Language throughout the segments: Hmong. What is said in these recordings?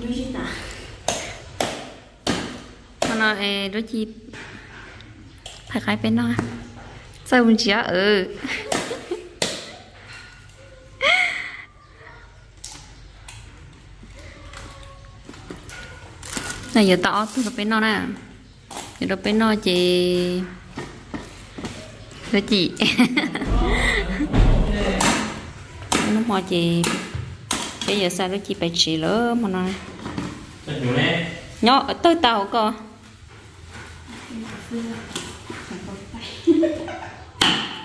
Hmo no Lub Ci phais qaib peb noj, txawj mus ntsiav. No yuav tau ob tug rau peb noj na. Yuav rau peb noj ces Lub Ci, noj hmo ces peb yuav xa Lub Ci pais tsev lawm hmo no. Nyob tawg tau koj.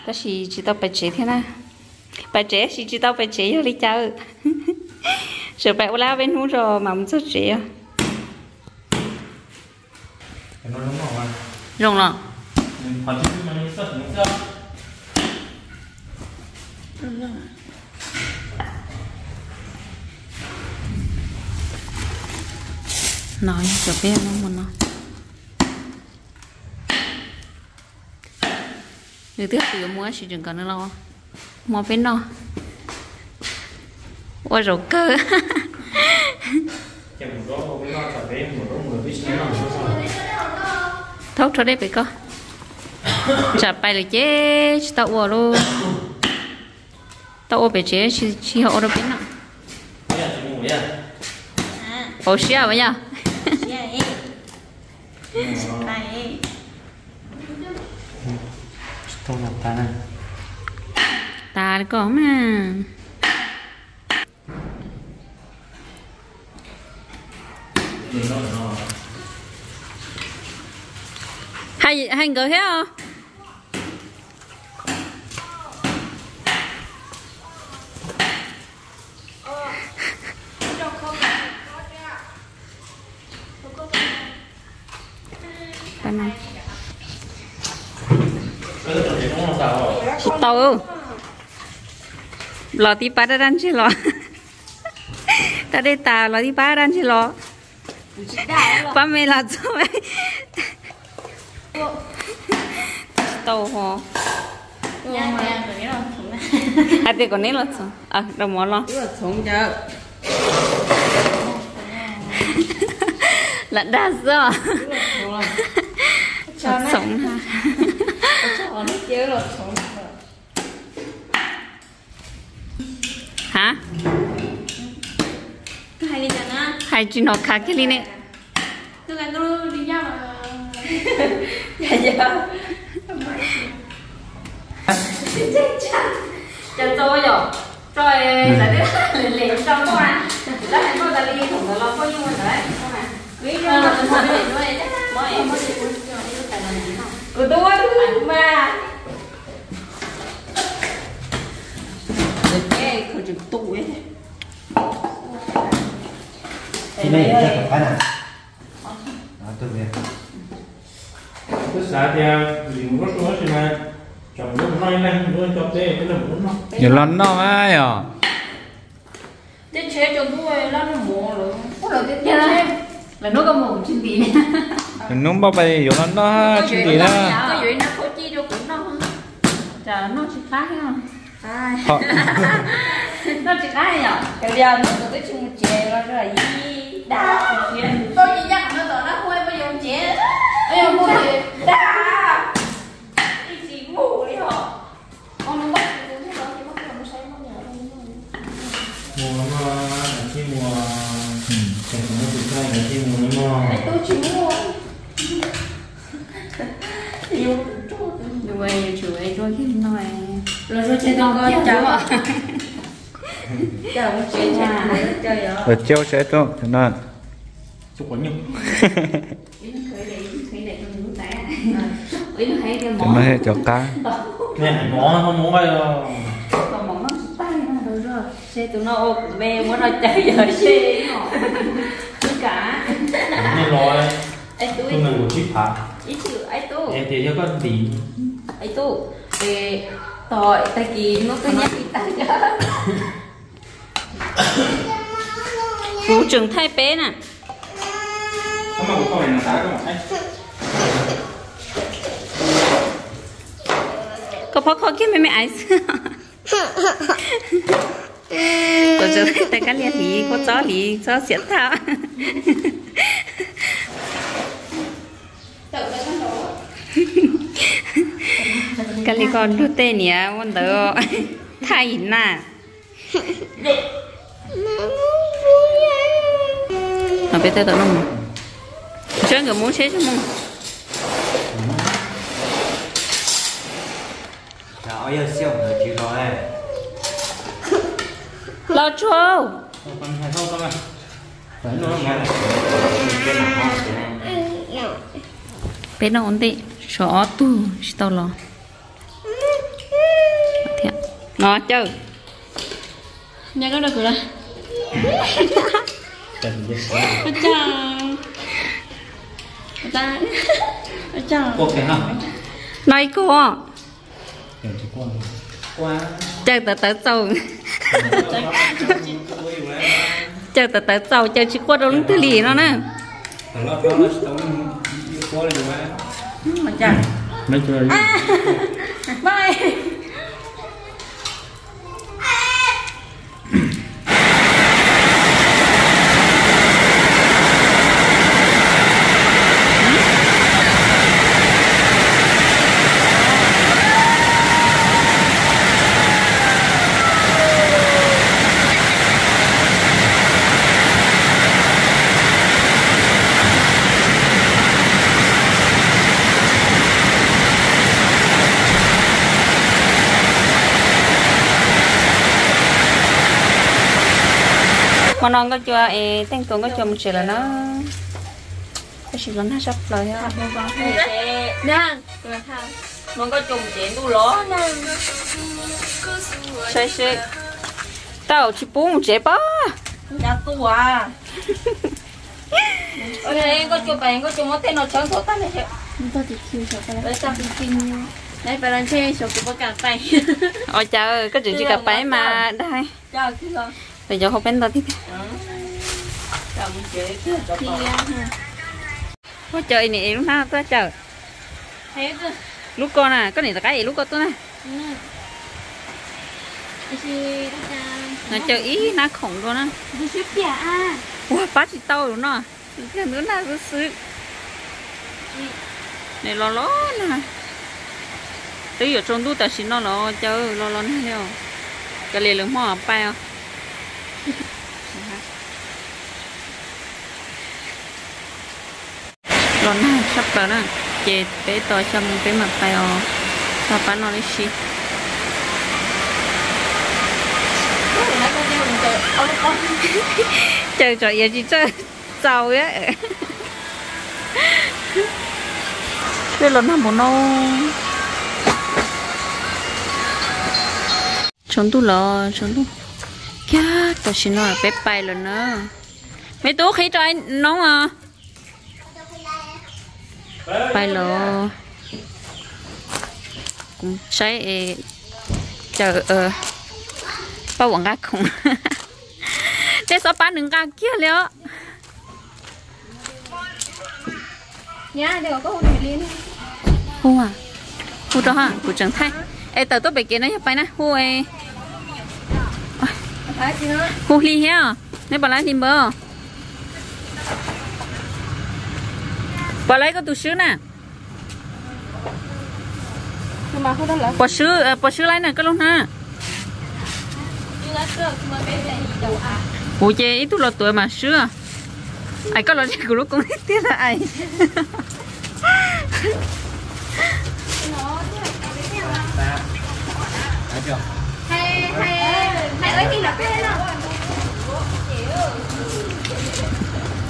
Tab sis tsis tau pais tsev thiab na. Pais tsev tab sis tsis tau pais tsev yog li cas? Sawv pais ua lab peb hnub tso mas mus txog tsev. Zoo los? No yog cov peb muab hmo no. Nws twb hais tias yuav mus tab sis tseem kom nws los hmo peb noj. Ua zaum kawg. Thaub rho dej pem koj. Tsam pais lawm ces tsis tau ua lauj. Tau ua pem tsev tsis yog ua rau peb noj. Pauv siab as yog. Tas li koj mas. Hais nkawd thiab os. Tsis tau. Los tib pab daj daj ntseg los. Tau dej tas los tib pab daj ntseg los. Pab me los txog. Tsis tau ho. Hais tias kom neb los txhoov, rau mov los. Lam dag xwb os. Txhoov na. Ha? Hais tsis hnov khav kiag li ne. Cas txo yom, tso lawv le tso koj na, kuv tab hais koj tas li thaum ntawd los koj yeej ua ntawd. Kuv twb muab tus mas. Twb xav tias lim mus lub suab tab sis mas tsam mus lub mus noj ib leeg, mus lub coj peb, peb leeg mus lub noj. Yuav los noj mas yom. Lawv hnub npauj pais yuav los noj tsis ntim na. Mus no, mus, tsis mus no. Yuav tsum es rau kiag no. Los cau saib rau no. Cov no cov qab. Tus no ua kuv me muab no caw yog seb. Ib tug nees nkaum tsib phav. Tias yog koj ntim. Tos tag kis hnub koj nyob li tag. Kuv tseem thaij peb na. Koj phob kho kiag me me aiv xwb. Tuaj tso, tais Kab Lia hliv kua txob, hliv txob xiam thaj. Kab Lia koj luag tej niam ua ntawd thaj ib na. No peb tab tom noj mov, saib nkawd mus tsheb tsis mus. Los tsuag. Peb noj ua ntej, tshuav ob tug tsis tau los. No Cawm, no ib kug. Cawm tawv tawv txaus, Cawm tawv tawv txaus, Cawm tsis quaj rau leej twg li no na. Hmo no Nkauj Cua es Teej Tuam Nkauj Cua mus tsev lawm na. Tab sis los nag sab plaws thiab. Hmo Nkauj Cua mus tsev ntuj los nag. Saib seb, tau tsis pub mus tsev pob. Nkauj Cua pais, Nkauj Cua muab tej no tshawb ntxov tag. Ua cas koj tseem tsis kam pais mas dag. Los cov hauv peb ntawd thiab. Ua cas niam es lub hnab tuaj Cawm? Lub ko na, koj niam rov qab es lub ko tuaj na. No Cawm ib hnab khoom dua na. Ua pab tsis tau lus no, tus tiag ntub nag xwb xwb. Nws los los nag, twb yuav tsaus ntuj tam sim no los Cawm los los nag li os. Kav liam lwm hmo pais os. Los nag tshaj plaws na, ces peb tos xya moo peb mam pais os. Tau pab no li si. Cawm tsom iav tsis txawj txaus. Peb los nag npaum no. Tsaus ntuj los tsaus ntuj kiag, tam sim no peb pais lawm na. Me tub qhib rau noob os. Pais los. Kuv saib es Cawm pab Vam nqa khoom. Tej xob pab nws nqa kiag li os. Hu, hu rau ha, kuv tseem thaij. Es tawm tuaj pem kev no yog pais na, hu. Hu hli thiab, neb puas laib hli npawg? Puas laib koj tus swb na? Puas swb, puas swb laib na koj lub hnab? Kuv ces ib tug los tuav mas swb. Ais koj los kuv lub koob tiag tiag lawm ais.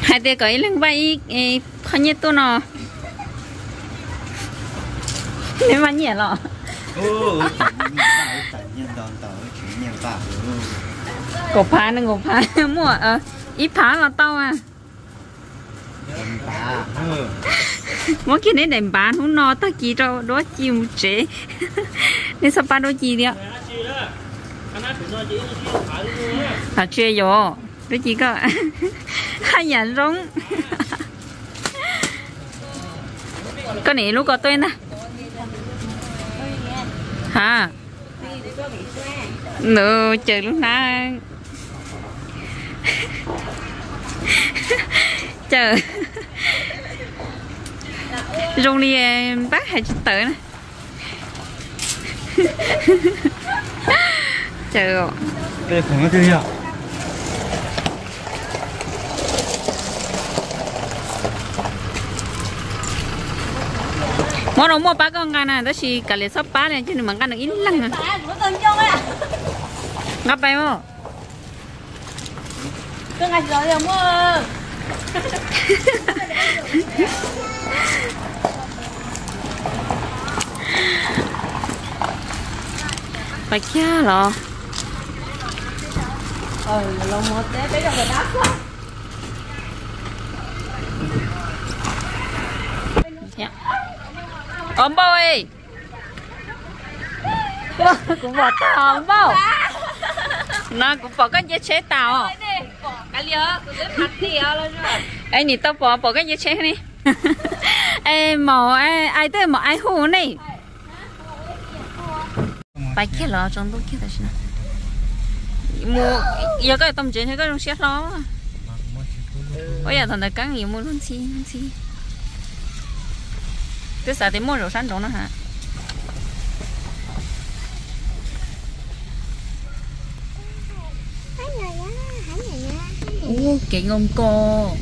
Hais tias kom ib leeg npaj ib qho nyiaj tuaj no. Neb npaj nyiaj los? Kaum phav, nees nkaum phav, muaj ib phav los tau mas. Muab kiag neb daim npav hnub no tag kis rau duab ci mus tsev. Neb txhob pab duab ci thiab. Tsis yog duab ci koj haj yam zoo. Koj nim lub ko tuaj ntag. Ha. Nws caws lub hnab. Caws zoo li npab hais tsis tawm na. Caws. Muab no muaj pab koj nqa na, tab sis kav liam txhob pab li, ces nws mam nqa nws ib leeg. Nqa pais os. Pais kiag los. Os npauj, kuv pom tau npauj. No kuv pom koj nce tsheb tas os. Es nim tau pom, pom koj nce tsheb ne. Es maum, ai twb maum ai hu ne. Pais kiag los tsaus ntuj kiag tam sim no. Mus, yog koj tau mus tsev ntshe koj zoo siab hlo. Ua yam thaum ntawd Keeb yuav mus luag ntxhi luag ntxhi. Twb xav tias muaj zaum sab nraud no ha. Ua kev nkaus nkaus.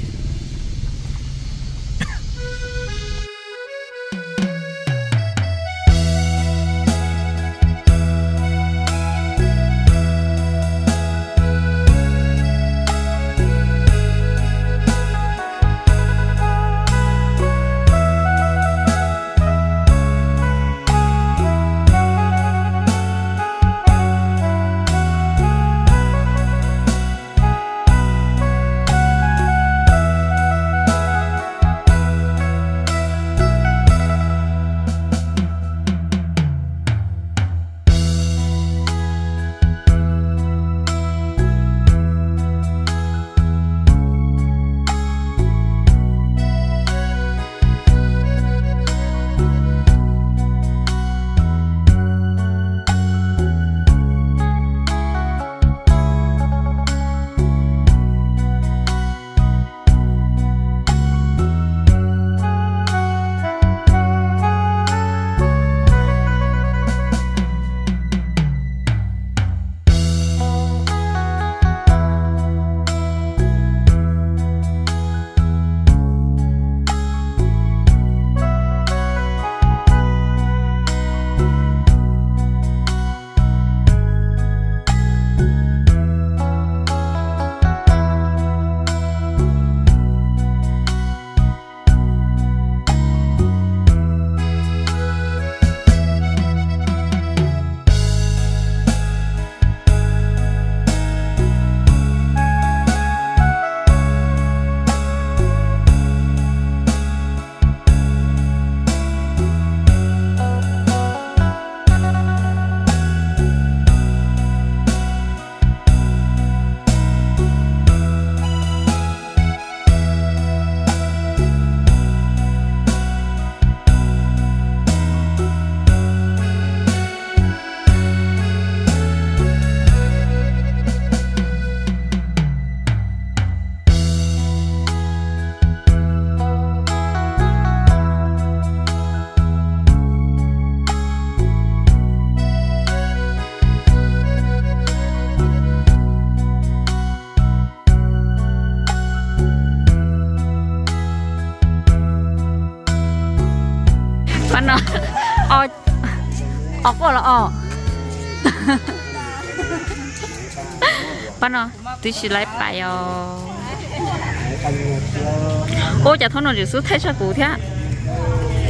Pab no, os, quaj los os. Pab no twb tsis laib pais os. Ua cas thaum no tseem xub thaij tshaj kuv thiab.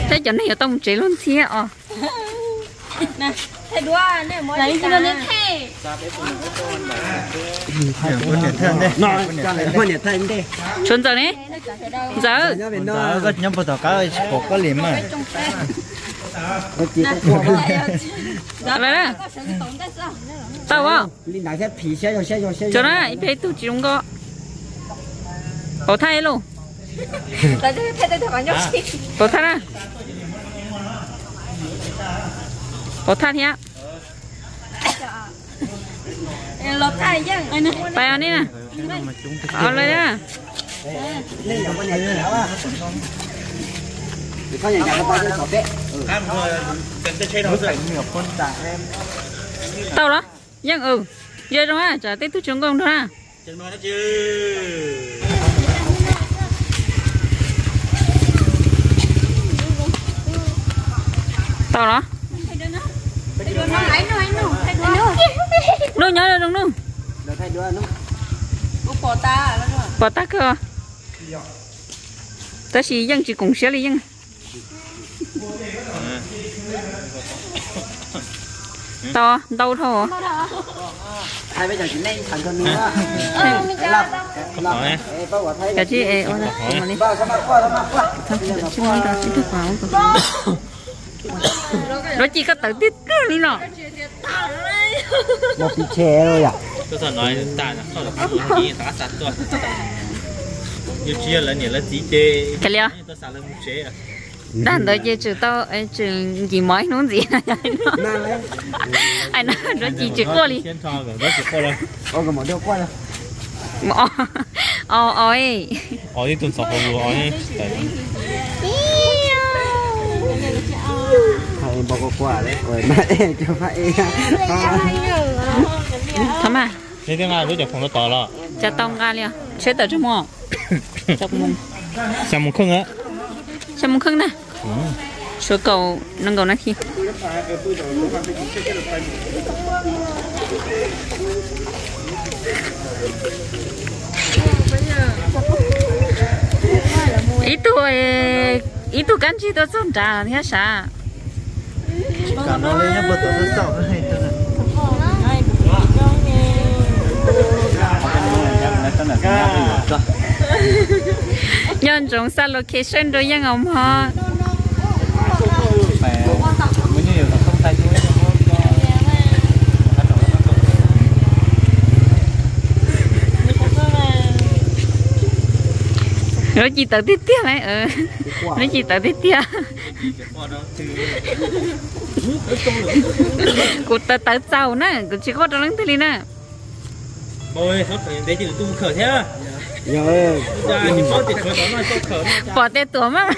Thiab cov neeg yuav tau mus tsev luag ntxhi os. Tshuav Ntxawm ne? Ntxawm, koj nyob puag tom qab tsis pom koj li mas. Tau, tso na, ib pliag ib tug tsis zoo nkauj. Pauv thaj lauj. Pauv thaj na. Pauv thaj thiab. Pais os nej na. Os lawm na. Tau los? Yeej, yog zoo na, tsam tej tug tsis zoo nkauj nrog na. Tau los? Nub nyob zoo nub. Pom tag kawg. Tab sis yeej tsis koom siab li yeej. Tau ntau dhau. Cov tsis ua li. Lov Ci koj tawv tiag tiag li no. Mus pis tshe yom. Tag ntawd ces tsum tau, tsum nkim mov ib hnub ntxiv. Hais no Lov Ci tsis quaj li. Thov mas. Cas tau nqa li os, tsheb tawm txog mus. Xya moo kheej na. Xya moo kheej na. Suav kaum nees nkaum nas this. Ib tug, ib tug kab ntsig tuaj txog nrad thiab sav. Nco ntsoov xa location rau yeej os mog. Lov Ci tawv tiag tiag, Lov Ci tawv tiag tiag. Kuv tawv tawv txaus na, kuv tsis quaj rau leej twg li na. Pom tej tuam mas.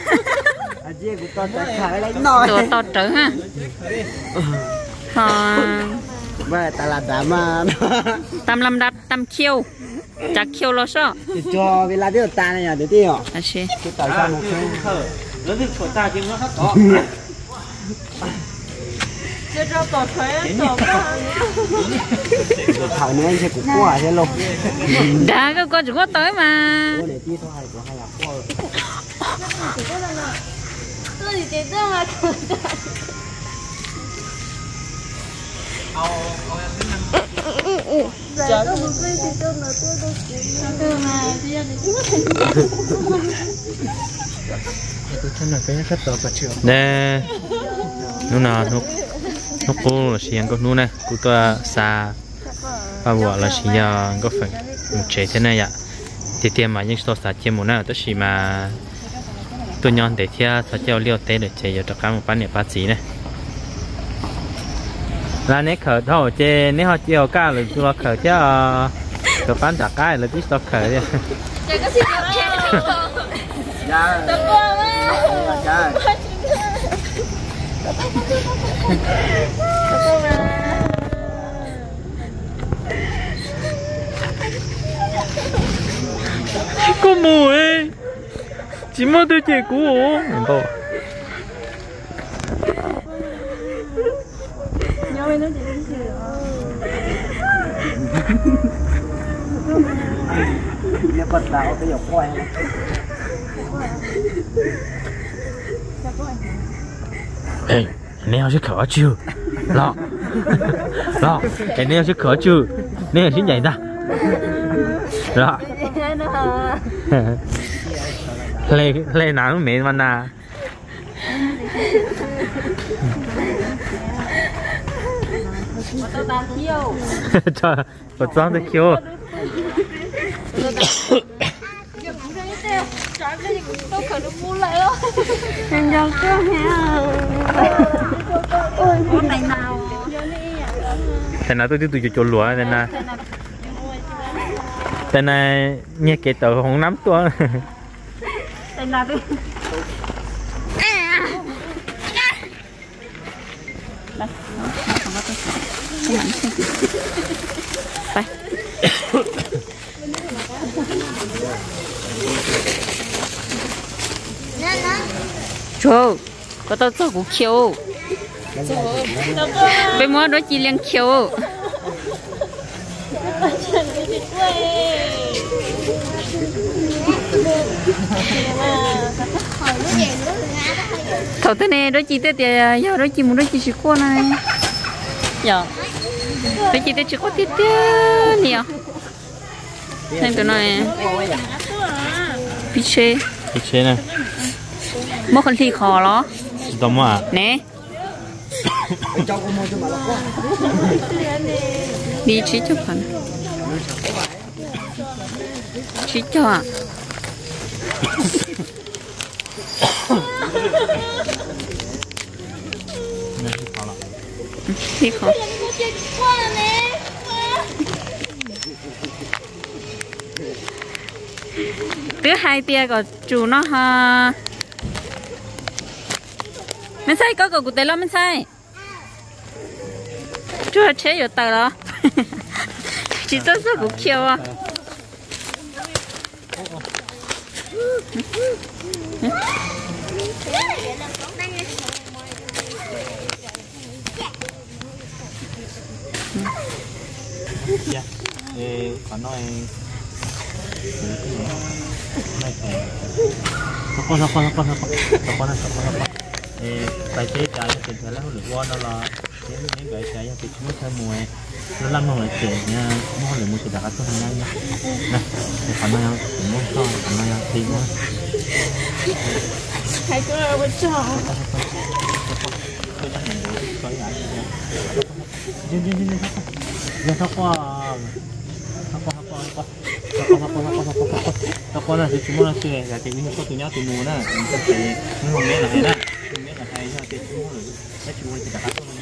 Tuam to rawv na. Ho tam lam dab tam khiu, tsav khiu los sob. Dag koj, koj tsis quaj tau mas. Hnub no hnub qub los sis yog nkauj hnub na, kuv tuaj xa Paj Vuam los sis yog Nkauj Feem mus tsev thiab na yom. Tiag tiag mas yeej tsis tau xav cia mus na, tab sis mas tuaj nyob ntev thiab txog caij ua liaj ua teb lawm ces yuav rov qab mus pab niam pab txiv na. Las neb khawm dhau ces neb ho cia hauv kaj lwm tus los khawm thiab os. Rov qab nram qab lawv twb tsis tau khawm thiab. Koj mus, tsis muaj twg cem kuv. Neb ho sib khawm ob tsug los, los, es neb ho sib khawm ob tsug, neb ho sib ncaim ntag los. Hle na lub mev mas na. Puas txog ntawd khiu? Tais nas tuaj twb tus cuag cuag luam tais nas. Tais nas nyiag kev tawm hauv nab tuaj. Tsuag, koj tau txog kuv khiav. Peb muab duab ci liag khiav. Thaum twg ne duab ci thiaj tias yog duab ci mus duab ci tsis quaj na. Yog, duab ci thiaj tsis quaj tiag tiag li os. Tus no pib tsheb, pib tsheb na. Muab qhov hli qhov los? Tsis tau muab ne. Li tsib caug phav, tsib caug. Hli qhov. Twb hais tias kom tsum no ho. Me ntxhais, koj kom kuv tes los me ntxhais. Tsuag, tsheb yuav tawm los? Tsis txawj txog kuv khiav as. Qhov no, tais teb cas yog tias nrhiav lawv hauj lwm ua no los, neb nkawd cas yog tias tsis muaj chaw mus, laj laj mloog lawv ces muaj hauj lwm mus ces rov qab tuaj no na. Qhov no yog kuv muab tso, qhov no yog ti muab. Yog txhob quaj, txhob quaj, txhob quaj, txhob quaj, txhob quaj na, tsis muaj no xwb, yog tias kuv yog koj tus nyab tus nus na, kuv txawm tias hnub no meb los hais na, hnub no meb los hais yog tias tsis muaj lawm, tab tsis ua li cas rov qab tuaj no.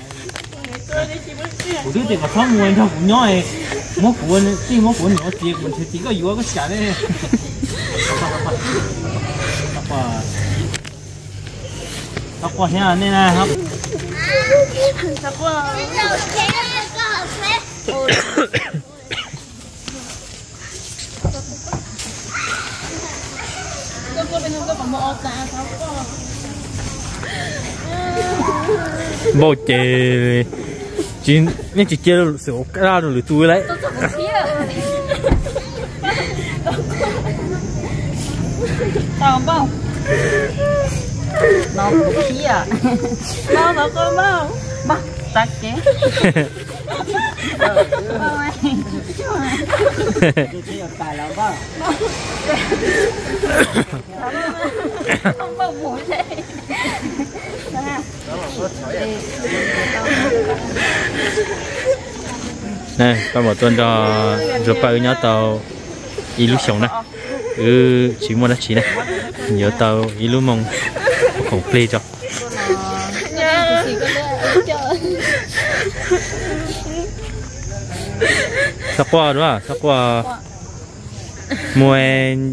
Kuv twb tias kom txhob mus nrog kuv nyob, muab kuv, tij muab kuv niam ua txiv, kuv nrhiav txiv koj yuav koj cas ne. Txhob quaj thiab nej na. Npauj ces, nej tsis cia xwm ua dab rau lwm tus lawm. Tau npauj. No kuv thiab. Npauj, npauj, npauj. Npauj, txav kev. Pab mam tuaj nrog Ntsuag Paj wb nyob tau ib lub xyoos na, wb tsis muaj dab tsi na, yuav tau ib lub moos khoom plig tso. Txhob quaj dua, txhob quaj. Mus,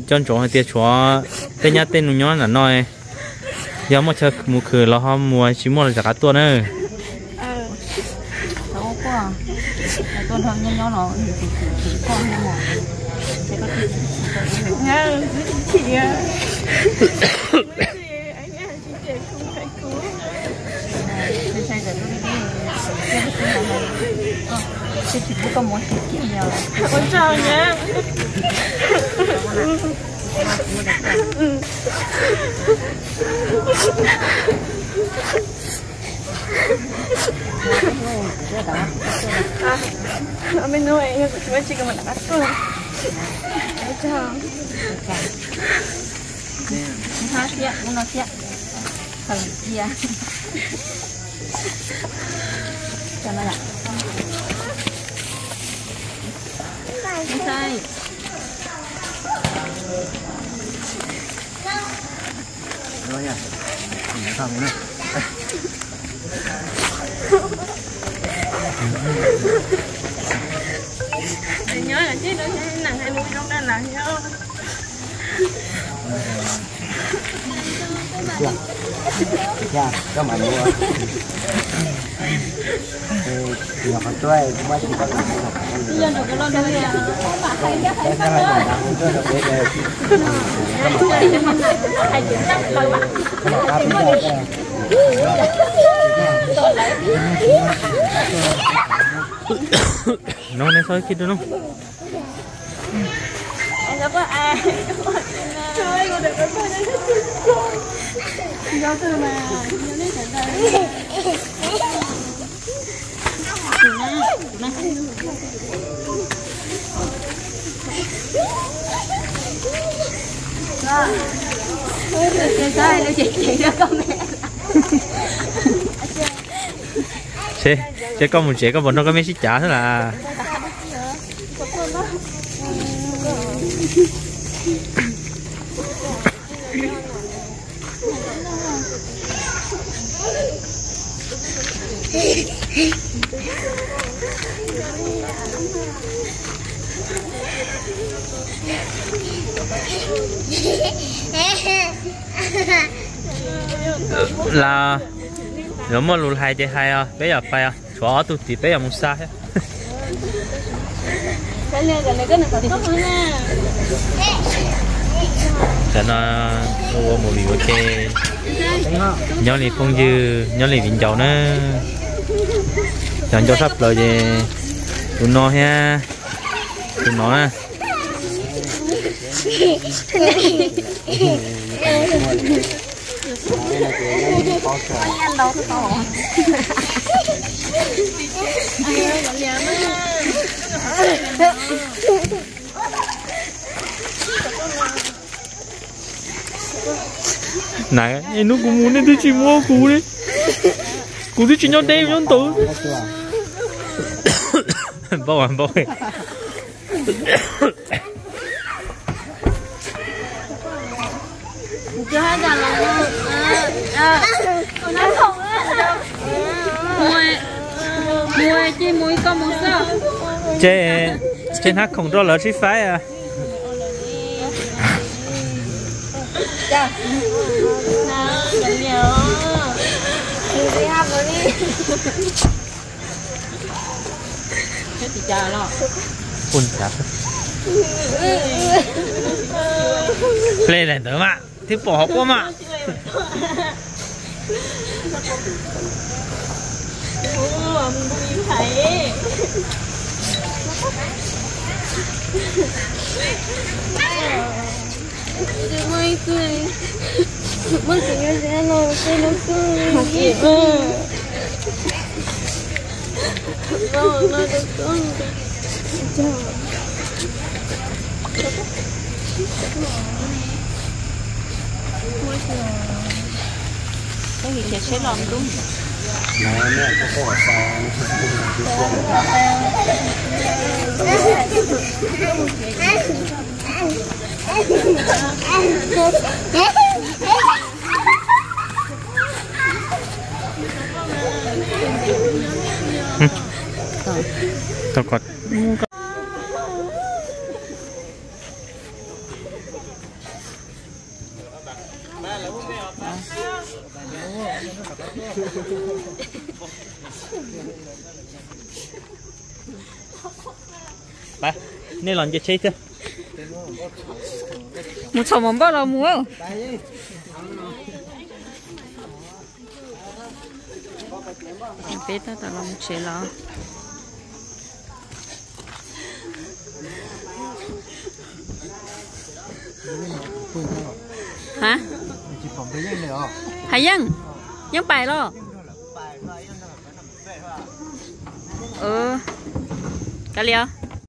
coj ntsoov hais tias tshuav tej nyab tej nus nyob nram no, yog muaj chaw mus khwv los ho mus, tsis muaj los rov qab tuaj na. Hnub no thiab, hnub no thiab. Thawj cia. Ntxhais. No, neb txhob kib rau no. Ces koj mus tsev koj puas nrog koj me sib cav xwb las? Los, yuav muaj lus hais ces hais os, peb yuav pais os, tshuav ob tug tim peb yuav mus xa thiab. Tam no ua movie ua ke, nyob li phooj ywg, nyob li viv ncaus na, cov ncau sab plaws ces tus no thiab tus no na. Niam, hnub kuv mus nej twb tsis muab kuv li. Kuv twb tsis nyob deb nyob ntawd. Npau npau. Ces hnab khoom rau lawv sib faib. Ple daim ntawd mas thiab pom hauv quaj mas. Nej los nce tsheb thiab. Mus txhom mov npauj los mus. Peb tab tom los mus tsev los. Hais Yeej, Yeej pais los? Kav liam.